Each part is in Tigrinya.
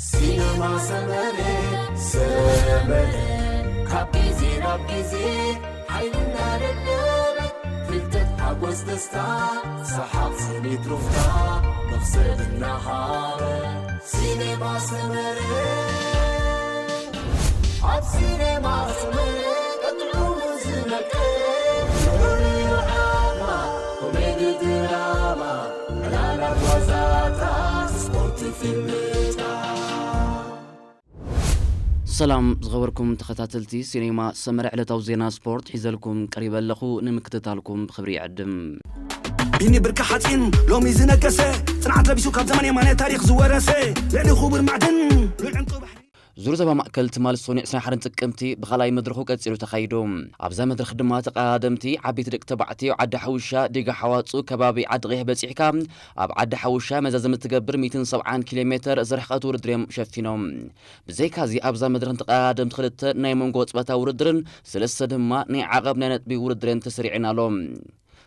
ሲነማ ሰመረ፣ ሰመረ፣ ካብ ግዜ ናብ ግዜ ሓይልና ደለበ፣ ፍልጠት ሓጎስ ደስታ፣ ሰሓቕ ስኒት ሩፍታ፣ መኽሰብ እናሃበ። ሲነማ ሰመረ፣ ኣብ ሲነማ ሰመረ፣ ቀጥዑ ዝመቀረ፣ ፍቕሪ ዓማ፣ ኮሜዲ ድራማ፣ ዕላላት ዋዛታት፣ ስፖርት ፊልምታት። ሰላም ዝኸበርኩም ተኸታተልቲ ሲኔማ ሰመረ፣ ዕለታዊ ዜና ስፖርት ሒዘልኩም ቀሪበ ኣለኹ። ንምክትታልኩም ብኽብሪ ይዕድም። ቢኒ ብርኪ ሓፂን ሎሚ ዝነገሰ፣ ፅንዓት ለቢሱ ካብ ዘመን የማነ ታሪኽ ዝወረሰ፣ ልዕሊ ክቡር ማዕድን ሉል ዕንቁ ባሕሪ። ዙር ዞባ ማእከል ትማሊ ሰኑይ ዕስራን ሓደን ጥቅምቲ ብኻልኣይ መድረኹ ቀጺሉ ተኻይዱ። ኣብዛ መድረኽ ድማ ተቐዳደምቲ ዓበይቲ ደቂ ተባዕትዮ ዓዲ ሓውሻ ዲጋ ሓዋጹ ከባቢ ዓዲ ቐይሕ በጺሕካ ኣብ ዓዲ ሓውሻ መዛዘሚ ትገብር ሚእትን ሰብዓን ኪሎ ሜተር ዝርሕቐት ውድድር እዮም ሸፊኖም። ብዘይካዚ ኣብዛ መድረኽ ንተቐዳደምቲ ክልተ ናይ መንጎ ጾታ ውድድርን ሰለስተ ድማ ናይ ዓቐብ ናይ ነጥቢ ውድድርን ተሰሪዕን ኣሎ።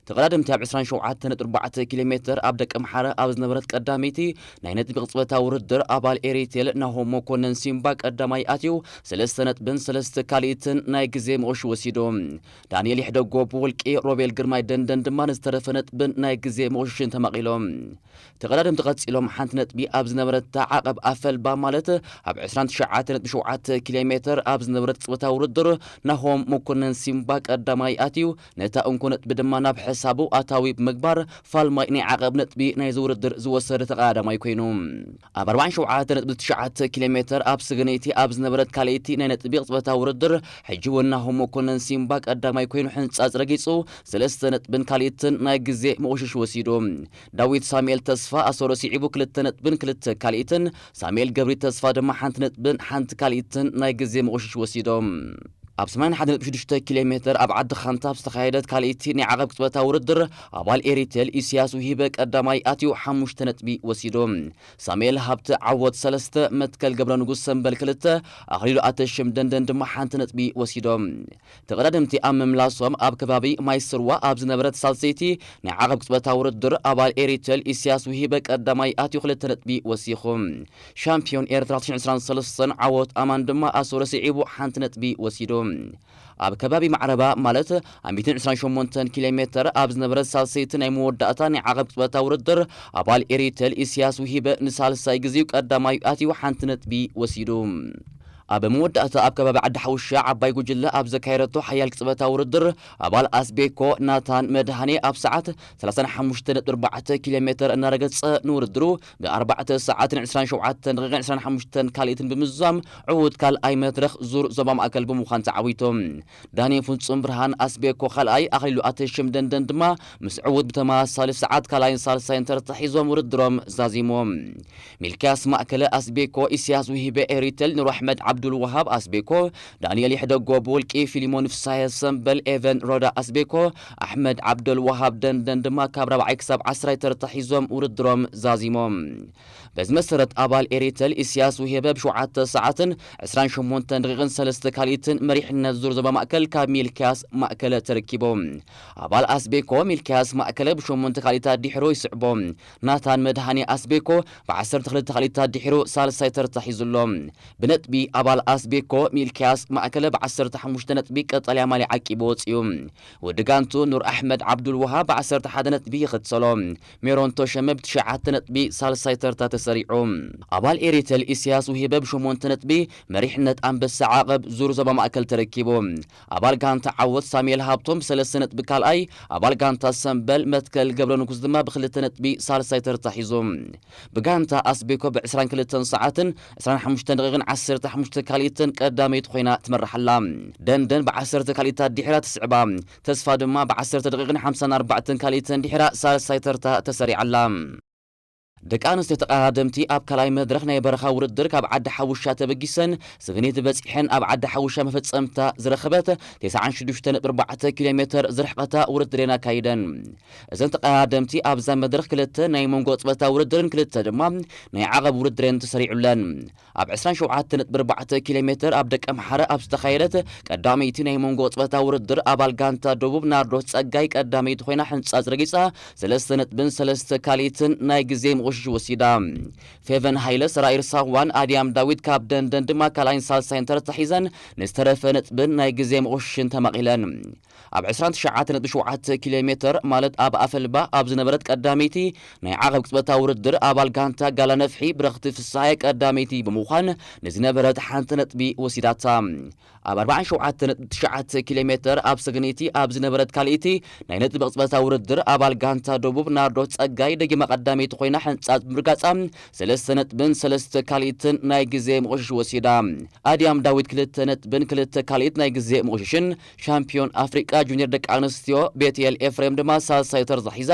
ተቐዳደምቲ ኣብ ዕስራን ሸውዓተን ነጥቢ ኣርባዕተ ኪሎ ሜተር ኣብ ደቀምሓረ ኣብ ዝነበረት ቀዳመይቲ ናይ ነጥቢ ቅጽበታዊ ውድድር ኣባል ኤሪቴል ናሆም መኮነን ሲምባ ቀዳማይ ኣትዩ ሰለስተ ነጥብን ሰለስተ ካልኢትን ናይ ግዜ መቑሽ ወሲዱ። ዳንኤል ይሕደጎ ብውልቂ፣ ሮቤል ግርማይ ደንደን ድማ ንዝተረፈ ነጥብን ናይ ግዜ መቑሽሽን ተማቒሎም። ተቐዳደምቲ ቀጺሎም ሓንቲ ነጥቢ ኣብ ዝነበረታ ዓቐብ ኣፈልባ ማለት ኣብ ዕስራን ትሽዓተን ነጥቢ ሸውዓተ ኪሎ ሜተር ኣብ ዝነበረት ቅጽበታዊ ውድድር ናሆም መኮነን ሲምባ ቀዳማይ ኣትዩ ነታ እንኮ ነጥቢ ድማ ናብ ሕሳቡ ኣታዊ ብምግባር ፋልማይ ናይ ዓቐብ ነጥቢ ናይዚ ውድድር ዝወሰደ ተቐዳዳማይ ኮይኑ። ኣብ ኣርባዓን ሸውዓተን ነጥቢ ትሽዓተ ኪሎ ሜተር ኣብ ስግነይቲ ኣብ ዝነበረት ካልኣይቲ ናይ ነጥቢ ቅጽበታዊ ውድድር ሕጂ እውን ናሆም መኮነን ሲምባ ቀዳማይ ኮይኑ ሕንጻጽ ረጊጹ ሰለስተ ነጥብን ካልኢትን ናይ ግዜ መቑሽሽ ወሲዱ። ዳዊት ሳሙኤል ተስፋ ኣሰሮ ስዒቡ ክልተ ነጥብን ክልተ ካልኢትን፣ ሳሙኤል ገብሪ ተስፋ ድማ ሓንቲ ነጥብን ሓንቲ ካልኢትን ናይ ግዜ መቑሽሽ ወሲዶም። ኣብ ሰማንያን ሓደን ነጥቢ ሽዱሽተ ኪሎ ሜተር ኣብ ዓዲ ኻንታ ኣብ ዝተኻየደት ካልኣይቲ ናይ ዓቐብ ቅጽበታዊ ውድድር ኣባል ኤሪቴል ኢሳያስ ውሂበ ቀዳማይ ኣትዩ ሓሙሽተ ነጥቢ ወሲዱ። ሳሙኤል ሃብተ ዓወት ሰለስተ፣ መትከል ገብረ ንጉስ ሰምበል ክልተ፣ ኣኽሊሉ ኣተሽም ደንደን ድማ ሓንቲ ነጥቢ ወሲዶም። ተቐዳደምቲ ኣብ ምምላሶም ኣብ ከባቢ ማይ ስርዋ ኣብ ዝነበረት ሳልሰይቲ ናይ ዓቐብ ቅጽበታዊ ውድድር ኣባል ኤሪቴል ኢሳያስ ውሂበ ቀዳማይ ኣትዩ ክልተ ነጥቢ ወሲኹ። ሻምፒዮን ኤርትራ ክልተ ሽሕን ዕስራን ሰለስተን ዓወት ኣማን ድማ ኣሰሮ ስዒቡ ሓንቲ ነጥቢ ወሲዱ። ኣብ ከባቢ ማዕረባ ማለት ኣብ ሚእትን ዕስራን ሸሞንተን ኪሎ ሜተር ኣብ ዝነበረት ሳልሰይቲ ናይ መወዳእታ ናይ ዓቐብ ቅጽበታዊ ውድድር ኣባል ኤሪቴል ኢሳያስ ውሂበ ንሳልሳይ ግዜኡ ቀዳማይ ኣትዩ ሓንቲ ነጥቢ ወሲዱ። ኣብ መወዳእታ ኣብ ከባቢ ዓዲ ሓውሻ ዓባይ ጉጅለ ኣብ ዘካየደቶ ሓያል ቅጽበታዊ ውድድር ኣባል ኣስቤኮ ናታን መድሃኔ ኣብ ሰዓት ሰላሳን ሓሙሽተ ነጥቢ ኣርባዕተ ኪሎ ሜተር እናረገጸ ንውድድሩ ብ ኣርባዕተ ሰዓትን ዕስራን ሸውዓተን ደቂቕን ዕስራን ሓሙሽተን ካልኢትን ብምዝዛም ዕዉት ካልኣይ መድረኽ ዙር ዞባ ማእከል ብምዃን ተዓዊቱ። ዳንኤል ፍጹም ብርሃን ኣስቤኮ ካልኣይ፣ ኣኽሊሉ ኣተሽም ደንደን ድማ ምስ ዕዉት ብተመሳሳሊ ሰዓት ካልኣይን ሳልሳይን ተርታ ሒዞም ውድድሮም ዛዚሞም። ሚልክያስ ማእከለ ኣስቤኮ፣ ኢሳያስ ውሂበ ኤሪቴል፣ ኑር ኣሕመድ ዓብዱል ወሃብ ኣስቤኮ፣ ዳንኤል ይሕደጎ ብውልቂ፣ ፊሊሞን ፍሳሐ ሰምበል፣ ኤቨን ሮዳ ኣስቤኮ፣ ኣሕመድ ዓብደል ወሃብ ደንደን ድማ ካብ ራብዓይ ክሳብ ዓስራይ ተርታ ሒዞም ውድድሮም ዛዚሞም። በዚ መሰረት ኣባል ኤሪቴል ኢሳያስ ውሂበ ብሸውዓተ ሰዓትን ዕስራን ሸሞንተን ደቂቕን ሰለስተ ካልኢትን መሪሕነት ዙር ዞባ ማእከል ካብ ሚልክያስ ማእከለ ተረኪቡ። ኣባል ኣስቤኮ ሚልክያስ ማእከለ ብሸሞንተ ካልኢታት ድሒሩ ይስዕቦ። ናታን መድሃኔ ኣስቤኮ ብዓሰርተ ክልተ ካልኢታት ድሒሩ ሳልሳይ ተርታ ሒዙ ኣሎ። ብነጥቢ ኣባል ኣስቤኮ ሚልክያስ ማእከለ ብዓሰርተ ሓሙሽተ ነጥቢ ቀጠልያ ማልያ ዓቂቡ ወጺኡ። ወዲ ጋንቱ ኑር ኣሕመድ ዓብዱል ወሃብ ብዓሰርተ ሓደ ነጥቢ ይኽተሎ። ሜሮን ቶሸመ ብትሽዓተ ነጥቢ ሳልሳይ ተርታ ተሰሪዑ። ኣባል ኤሪቴል ኢሳያስ ውሂበ ብሸሞንተ ነጥቢ መሪሕነት ኣንበሳ ዓቐብ ዙር ዞባ ማእከል ተረኪቡ። ኣባል ጋንታ ዓወት ሳሙኤል ሃብቶም ብሰለስተ ነጥቢ ካልኣይ፣ ኣባል ጋንታ ሰምበል መትከል ገብረ ንጉስ ድማ ብክልተ ነጥቢ ሳልሳይ ተርታ ሒዙ። ብጋንታ ኣስቤኮ ብዕስራን ክልተን ሰዓትን ዕስራን ሓሙሽተን ደቂቕን ዓሰርተ ሓሙሽተ ካልኢትን ቀዳመይቲ ኮይና ትመርሕ ኣላ። ደንደን ብዓሰርተ ካልኢታት ድሒራ ትስዕባ። ተስፋ ድማ ብዓሰርተ ደቂቕን ሓምሳን ኣርባዕተን ካልኢትን ድሒራ ሳልሳይ ተርታ ተሰሪዓ ኣላ። ደቂ ኣንስትዮ ተቐዳደምቲ ኣብ ካልኣይ መድረኽ ናይ በረኻ ውድድር ካብ ዓዲ ሓውሻ ተበጊሰን ስግኒት በጺሐን ኣብ ዓዲ ሓውሻ መፈጸምታ ዝረኸበት ተስዓን ሽዱሽተ ነጥቢ ኣርባዕተ ኪሎ ሜተር ዝርሕቐታ ውድድር የን ኣካይደን። እዘን ተቐዳደምቲ ኣብዛ መድረኽ ክልተ ናይ መንጎ ጾታ ውድድርን ክልተ ድማ ናይ ዓቐብ ውድድር የን ተሰሪዑለን። ኣብ ዕስራን ሸውዓተን ነጥቢ ኣርባዕተ ኪሎ ሜተር ኣብ ደቀምሓረ ኣብ ዝተኻየደት ቀዳመይቲ ናይ መንጎ ጾታ ውድድር ኣባል ጋንታ ደቡብ ናርዶስ ጸጋይ ቀዳመይቲ ኮይና ሕንጻጽ ረጊጻ ሰለስተ ነጥብን ሰለስተ ካልኢትን ናይ ግዜ ምቑ መቑሽሽ ወሲዳ። ፌቨን ሃይለ ሰራይር ሳዋን ኣድያም ዳዊት ካብ ደንደን ድማ ካልኣይን ሳልሳይን ተረታ ሒዘን ንዝተረፈ ነጥብን ናይ ግዜ መቑሽሽን ተማቒለን። ኣብ ዕስራን ትሽዓተ ነጥቢ ሸውዓተ ኪሎ ሜተር ማለት ኣብ ኣፈልባ ኣብ ዝነበረት ቀዳመይቲ ናይ ዓቐብ ቅጽበታዊ ውድድር ኣባል ጋንታ ጋላ ነፍሒ ብረኽቲ ፍስሃየ ቀዳመይቲ ብምዃን ንዝነበረት ሓንቲ ነጥቢ ወሲዳታ። ኣብ ኣርባዓን ሸውዓተ ነጥቢ ትሽዓተ ኪሎ ሜተር ኣብ ሰግነይቲ ኣብ ዝነበረት ካልኣይቲ ናይ ነጥቢ ቅጽበታዊ ውድድር ኣባል ጋንታ ደቡብ ናርዶስ ጸጋይ ደጊማ ቀዳመይቲ ኮይና ሕንጻጽ ብምርጋጻ ሰለስተ ነጥብን ሰለስተ ካልኢትን ናይ ግዜ መቑሽሽ ወሲዳ። ኣድያም ዳዊት ክልተ ነጥብን ክልተ ካልኢት ናይ ግዜ መቑሽሽን ሻምፒዮን ኣፍሪቃ ጁኒየር ደቂ ኣንስትዮ ቤትኤል ኤፍሬም ድማ ሳልሳይ ተርዛ ሒዛ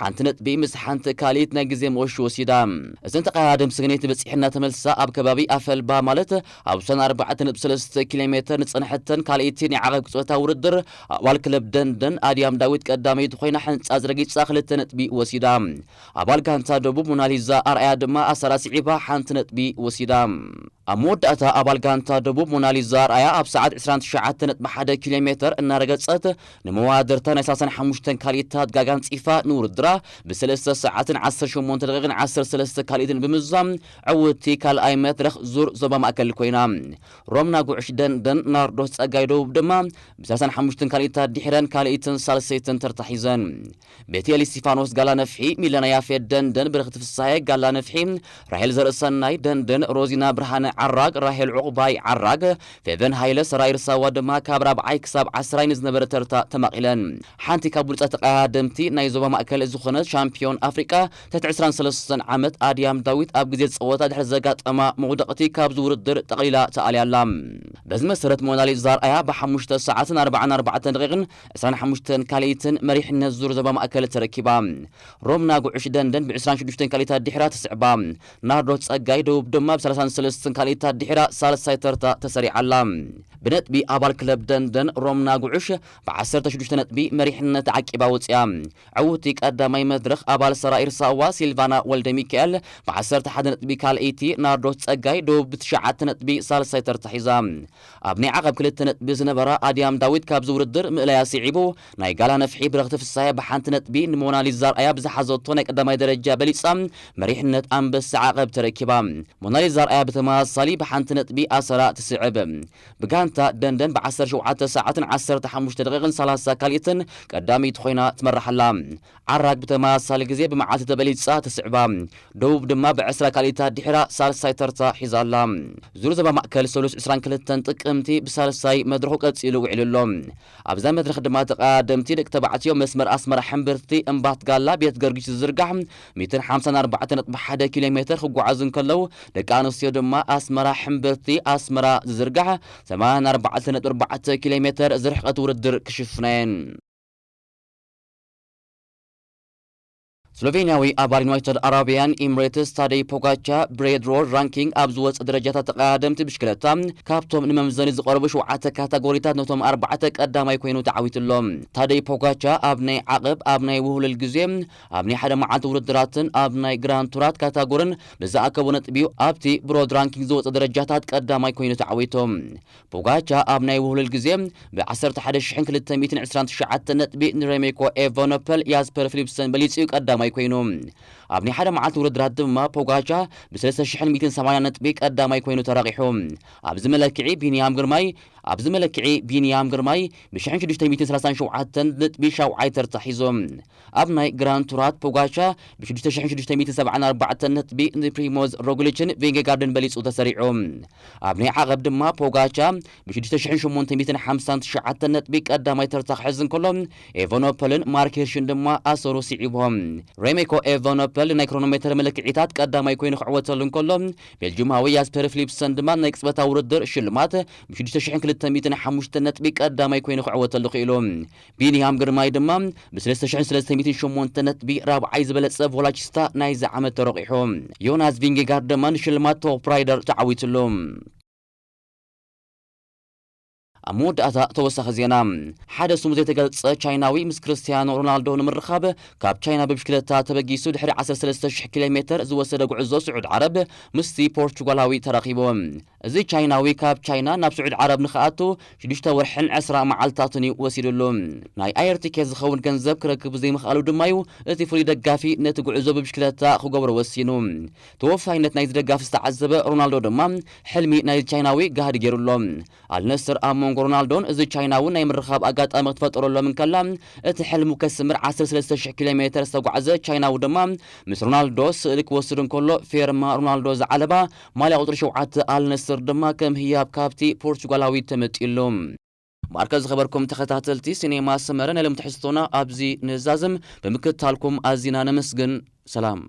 ሓንቲ ነጥቢ ምስ ሓንቲ ካልኢት ናይ ግዜ መቑሽሽ ወሲዳ። እዘን ተቐዳደምቲ ሰግነይቲ በጺሐን እናተመልሳ ኣብ ከባቢ ኣፈልባ ማለት ኣብ ውሳነ ኣርባዕተ ነጥቢ ሰለስተ ኪሎ ሜተር ንጸንሐተን ካልኣይቲ ናይ ዓቐብ ቅጽበታዊ ውድድር ኣባል ክለብ ደንደን ኣድያም ዳዊት ቀዳመይቲ ኮይና ሕንጻጽ ረጊጻ ክልተ ነጥቢ ወሲዳ። ኣባል ጋንታ ደቡብ ሞናሊዛ ኣርኣያ ድማ ኣሰራ ስዒባ ሓንቲ ነጥቢ ወሲዳ። ኣብ መወዳእታ ኣባል ጋንታ ደቡብ ሞናሊዛ ኣርኣያ ኣብ ሰዓት ዕስራን ትሽዓተ ነጥቢ ሓደ ኪሎ ሜተር እናረገጸት ንመዋድርታ ናይ ሰላሳን ሓሙሽተን ካልኢታት ጋጋ ኣንጺፋ ንውድድራ ብሰለስተ ሰዓትን ዓሰርተ ሸሞንተ ደቂቕን ዓሰርተ ሰለስተ ካልኢትን ብምዛም ዕውቲ ካልኣይ መድረኽ ዙር ዞባ ማእከል ኮይና። ሮምና ጉዕሽ ደንደን ናርዶስ ጸጋይ ደቡብ ድማ ብሰላሳን ሓሙሽተን ካልኢታት ድሒረን ካልኢትን ሳልሰይትን ተርታ ሒዘን። ቤትኤል እስቲፋኖስ ጋላ ነፍሒ፣ ሚለና ያፌት ደንደን፣ ብርኽቲ ፍሳሐ ጋላ ነፍሒ፣ ራሄል ዘርእሰናይ ደንደን፣ ሮዚና ብርሃነ ዓራግ፣ ራሄል ዑቕባይ ዓራግ፣ ፌቨን ሃይለ ሰራይር ሳዋ ድማ ካብ ራብዓይ ክሳብ ዓስራይ ንዝነበረ ተርታ ተማቒለን። ሓንቲ ካብ ብሉጻት ተቐዳደምቲ ናይ ዞባ ማእከል ዝኾነት ሻምፒዮን ኣፍሪቃ ትሕቲ ዕስራን ሰለስተን ዓመት ኣድያም ዳዊት ኣብ ግዜ ጸወታ ድሕሪ ዘጋጠማ መውደቕቲ ካብዚ ውድድር ጠቕሊላ ተኣልያ ኣላ። በዚ መሰረት ሞናሊዛ ኣርኣያ ብሓሙሽተ ሰዓትን ኣርባዓን ኣርባዕተን ደቂቕን ዕስራን ሓሙሽተን ካልኢትን መሪሕነት ዙር ዞባ ማእከል ተረኪባ። ሮምና ጉዕሽ ደንደን ብዕስራን ሽዱሽተን ካልኢታት ድሒራ ትስዕባ። ናርዶስ ጸጋይ ደቡብ ድማ ብሰላሳን ሰለስተን ካልኢታት ድሒራ ሳልሳይ ተርታ ተሰሪዓ ኣላ። ብነጥቢ ኣባል ክለብ ደንደን ሮምና ጉዕሽ ብዓሰርተ ሽዱሽተ ነጥቢ መሪሕነት ዓቂባ ወጺኣ። ዕውቲ ቀዳማይ መድረኽ ኣባል ሰራኢር ሳዋ ሲልቫና ወልደ ሚካኤል ብዓሰርተ ሓደ ነጥቢ ካልኣይቲ፣ ናርዶስ ጸጋይ ደቡብ ብትሽዓተ ነጥቢ ሳልሳይ ተርታ ሒዛ። ኣብ ናይ ዓቐብ ክልተ ነጥቢ ዝነበራ ኣድያም ዳዊት ካብዚ ውድድር ምእላያ ስዒቡ፣ ናይ ጋላ ነፍሒ ብረኽቲ ፍሳሐ ብሓንቲ ነጥቢ ንሞናሊዛ ኣርኣያ ብዝሓዘቶ ናይ ቀዳማይ ደረጃ በሊጻ መሪሕነት ኣንበሳ ዓቐብ ተረኪባ። ሞናሊዛ ኣርኣያ ብተመሳሳሊ ብሓንቲ ነጥቢ ኣሰራ ትስዕብ። ብጋንታ ደንደን ብዓሰርተ ሸውዓተ ሰዓትን ዓሰርተ ሓሙሽተ ደቂቕን ሰላሳ ካልኢትን ቀዳመይቲ ኮይና ትመርሕ ኣላ። ዓራግ ብተመሳሳሊ ግዜ ብመዓልቲ ተበሊጻ ትስዕባ። ደቡብ ድማ ብዕስራ ካልኢታት ድሒራ ሳልሳይ ተርታ ሒዛ ኣላ። ዙር ዞባ ማእከል ሰሉስ ዕስራን ክልተን ጥቅምቲ ብሳልሳይ መድረኹ ቀጺሉ ውዒሉ ኣሎ። ኣብዛ መድረኽ ድማ ተቐዳደምቲ ደቂ ተባዕትዮ መስመር ኣስመራ ሕምብርቲ እምባት ጋላ ቤት ገርጊስ ዝዝርጋሕ ሚእትን ሓምሳን ኣርባዕተን ነጥቢ ሓደ ኪሎ ሜተር ክጓዓዙ እንከለዉ፣ ደቂ ኣንስትዮ ድማ ኣስመራ ሕምብርቲ ኣስመራ ዝዝርጋሕ ሰማንያን ኣርባዕተን ነጥቢ ኣርባዕተ ኪሎ ሜተር ዝርሕቀት ውድድር ክሽፍና እየን። ስሎቬንያዊ ኣባል ዩናይትድ ኣረቢያን ኢምሬትስ ታደይ ፖጋቻ ብሬድ ሮድ ራንኪንግ ኣብ ዝወፀ ደረጃታት ተቐዳደምቲ ብሽክለታ ካብቶም ንመምዘኒ ዝቐረቡ ሸውዓተ ካታጎሪታት ነቶም ኣርባዕተ ቀዳማይ ኮይኑ ተዓዊቱ ኣሎ። ታደይ ፖጋቻ ኣብ ናይ ዓቐብ፣ ኣብ ናይ ውህሉል ግዜ፣ ኣብ ናይ ሓደ መዓልቲ ውድድራትን ኣብ ናይ ግራንድ ቱራት ካታጎርን ብዝኣከቦ ነጥቢ እዩ ኣብቲ ብሮድ ራንኪንግ ዝወፀ ደረጃታት ቀዳማይ ኮይኑ ተዓዊቱ። ፖጋቻ ኣብ ናይ ውህሉል ግዜ ብ ዓሰርተ ሓደ ሽሕን ክልተ ሚእትን ዕስራን ትሽዓተን ነጥቢ ንሬሜኮ ኤቨኖፐል ያስፐር ፊሊፕሰን በሊጹ እዩ ቀዳማይ ኮይኑ። ኣብ ናይ ሓደ መዓልቲ ውድድራት ድማ ፖጋቻ ብ ሰለስተ ሽሕን ሚእትን ሰማንያን ነጥቢ ቀዳማይ ኮይኑ ተረቂሑ። ኣብዚ መለክዒ ቢንያም ግርማይ ኣብዚ መለክዒ ቢንያም ግርማይ ብ ሽሕን ሽዱሽተ ሚእትን ሰላሳን ሸውዓተን ነጥቢ ሻውዓይ ተርታ ሒዙ። ኣብ ናይ ግራንድ ቱራት ፖጋቻ ብ ሽዱሽተ ሽሕን ሽዱሽተ ሚእትን ሰብዓን ኣርባዕተን ነጥቢ ንፕሪሞዝ ሮግሊችን ቪንጌጋርድን በሊጹ ተሰሪዑ። ኣብ ናይ ዓቐብ ድማ ፖጋቻ ብ ሽዱሽተ ሽሕን ሸሞንተ ሚእትን ሓምሳን ትሽዓተን ነጥቢ ቀዳማይ ተርታ ክሕዝ እንከሎ፣ ኤቨኖፐልን ማርክ ሂርሽን ድማ ኣሰሩ ስዒቦም። ሬሜኮ ኤቨኖፐል ናይ ክሮኖሜተር መለክዒታት ቀዳማይ ኮይኑ ክዕወተሉ እንከሎ፣ ቤልጁማዊ ያስፐር ፊሊፕሰን ድማ ናይ ቅጽበታዊ ውድድር ሽልማት ብ ሽዱሽተ ሽሕን ክልተ ሚእትን ሓሙሽተን ነጥቢ ቀዳማይ ኮይኑ ክዕወተሉ ክኢሉ። ቢንያም ግርማይ ድማ ብ ሰለስተ ሽሕን ሰለስተ ሚእትን ሸሞንተ ነጥቢ ራብዓይ ዝበለጸ ቮላቺስታ ናይዚ ዓመት ተረቂሑ። ዮናስ ቪንጌጋርድ ድማ ንሽልማት ቶፕ ራይደር ተዓዊትሉ። ኣብ መወዳእታ ተወሳኺ ዜና። ሓደ ስሙ ዘይተገልጸ ቻይናዊ ምስ ክርስቲያኖ ሮናልዶ ንምርኻብ ካብ ቻይና ብብሽክለታ ተበጊሱ ድሕሪ ዓሰርተ ሰለስተ ሽሕ ኪሎ ሜተር ዝወሰደ ጉዕዞ ስዑድ ዓረብ ምስቲ ፖርቹጋላዊ ተራኺቡ። እዚ ቻይናዊ ካብ ቻይና ናብ ስዑድ ዓረብ ንኽኣቱ ሽዱሽተ ወርሕን ዕስራ መዓልታትን እዩ ወሲዱሉ። ናይ ኣየር ቲኬት ዝኸውን ገንዘብ ክረክብ ዘይምኽኣሉ ድማ እዩ እቲ ፍሉይ ደጋፊ ነቲ ጉዕዞ ብብሽክለታ ክገብሮ ወሲኑ። ተወፋይነት ናይዚ ደጋፊ ዝተዓዘበ ሮናልዶ ድማ ሕልሚ ናይዚ ቻይናዊ ጋህዲ ገይሩሎ። ኣልነስር ኣብ መንጎ ሮናልዶን እዚ ቻይናውን ናይ ምርኻብ ኣጋጣሚ ክትፈጠረሎም እንከላ፣ እቲ ሕልሙ ከስምር ዓሰርተ ሰለስተ ሽሕ ኪሎ ሜተር ዝተጓዕዘ ቻይናዊ ድማ ምስ ሮናልዶ ስእሊ ክወስድ እንከሎ፣ ፌርማ ሮናልዶ ዝዓለባ ማልያ ቁፅሪ ሸውዓተ ኣልነስር ድማ ከም ህያብ ካብቲ ፖርቹጋላዊ ተመጢሉ። ማርከ ዝኸበርኩም ተኸታተልቲ ሲኔማ ሰመረ፣ ናይ ሎም ትሕዝቶና ኣብዚ ንዛዝም። ብምክትታልኩም ኣዚና ነመስግን። ሰላም።